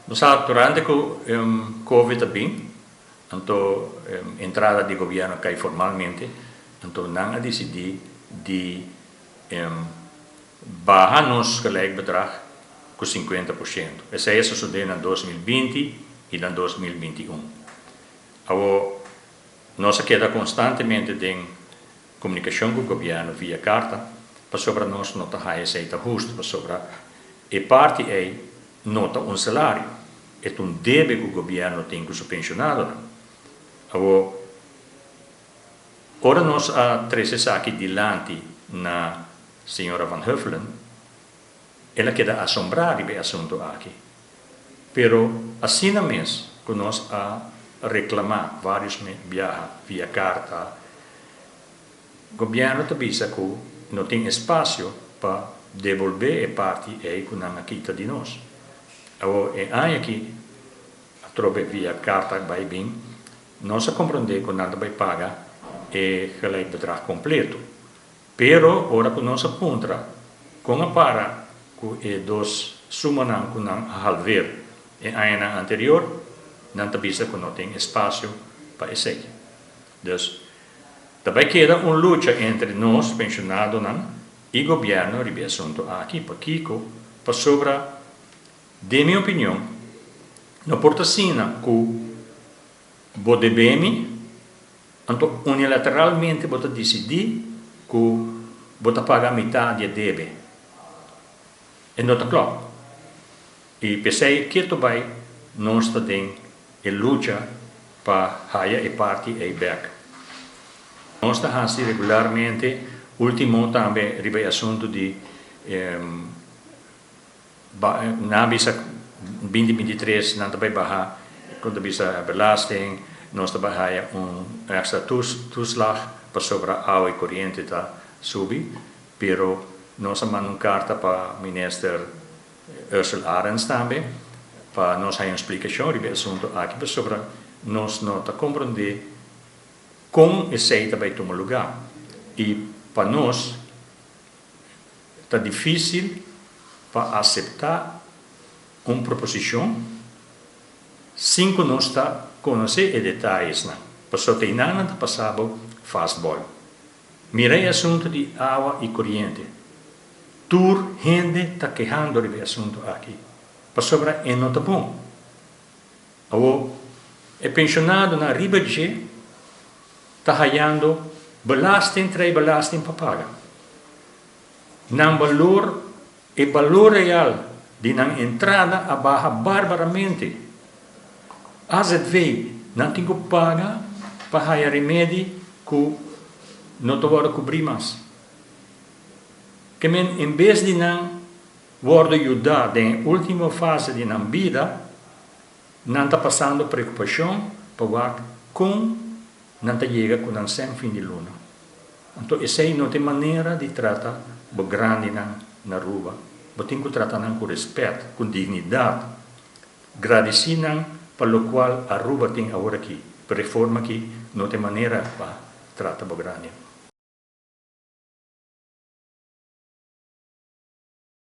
Nos a durante ku Covid a bin, anto entrada di gobièrnu a kai formalmente, anto nan a disidí di baha nos gelijkbedrag ku 50%. Esei a sosodé na 2020 i na 2021. Awor nos a keda konstantemente den komunikashon ku gobièrnu via karta, pasobra nos no ta haña esei ta hustu, pasobra e parti ei no ta un salario, e ta un debe ku gobièrnu tin ku su penshonadonan. Awor, ora nos a trese esaki dilanti na señora Van Huffelen, el a keda asombrá riba e asuntu aki. Pero asina mes ku nos a reklamá vários biaha via karta, gobièrnu ta bisa ku no tin espasio pa debolbé e parti ei ku nan a kita di nos. Awor e aña aki atrobe via karta bai bin, nos a komprondé ku nan ta bai paga e gelijkbedrag kompleto. Pero ora ku nos a puntra kon a para ku e dos sumanan ku nan a halver e añanan anterior, nan ta bisa ku no tin espasio pa esei. Dus, ta bai keda un lucha entre nos penshonadonan i gobièrnu riba e asuntu aki. Pakiko? Pasobra, den mi opinion, no por ta asina ku bo debe mi, anto unilateralmente bo ta disidí ku bo ta paga mitá di e debe. E no ta klòp. I p'esei ketu bai nos ta den e lucha pa haya e parti ei bèk. Nos ta hasi regularmente, último tambe riba e asuntu di Nan a bisa 2023 nan ta bai baha kon ta bisa belasting, nos ta bai haya un extra toeslag pasobra awa y coriente ta subi, pero nos a manda un carta pa minister Ursell Arends tambe pa nos haya un splicacion riba e asunto aki pasobra nos no ta comprende con esey ta bai tuma lugar y pa nos Ta difísil pa aseptá un proposishon sin ku nos ta konosé e detayesnan, pasobra einan nan ta pasa bo fastball. Mira e asuntu di awa i koriente. Tur hende ta kehando riba e asuntu aki, pasobra e no ta bon. Awor, e penshonadonan riba dje ta hayando belasting trae belasting pa paga. Nan balor, e balor real di nan entrada a baha barbaramente. AZV, nan tin ku paga pa haya remedi ku no ta wòrdu kubrí mas. Ke men en bes di nan wòrdu yudá den e último fase di nan bida, nan ta pasando preokupashon pa wak kon nan ta yega ku nan sèn fin di luna. Anto esei no ta e manera di trata bo grandinan na Aruba. Bo tin ku trata nan ku respèt, ku dignidat. Gradisí nan pa lokual Aruba tin aworakí. Pero e forma akí no ta e manera pa trata bo grandinan.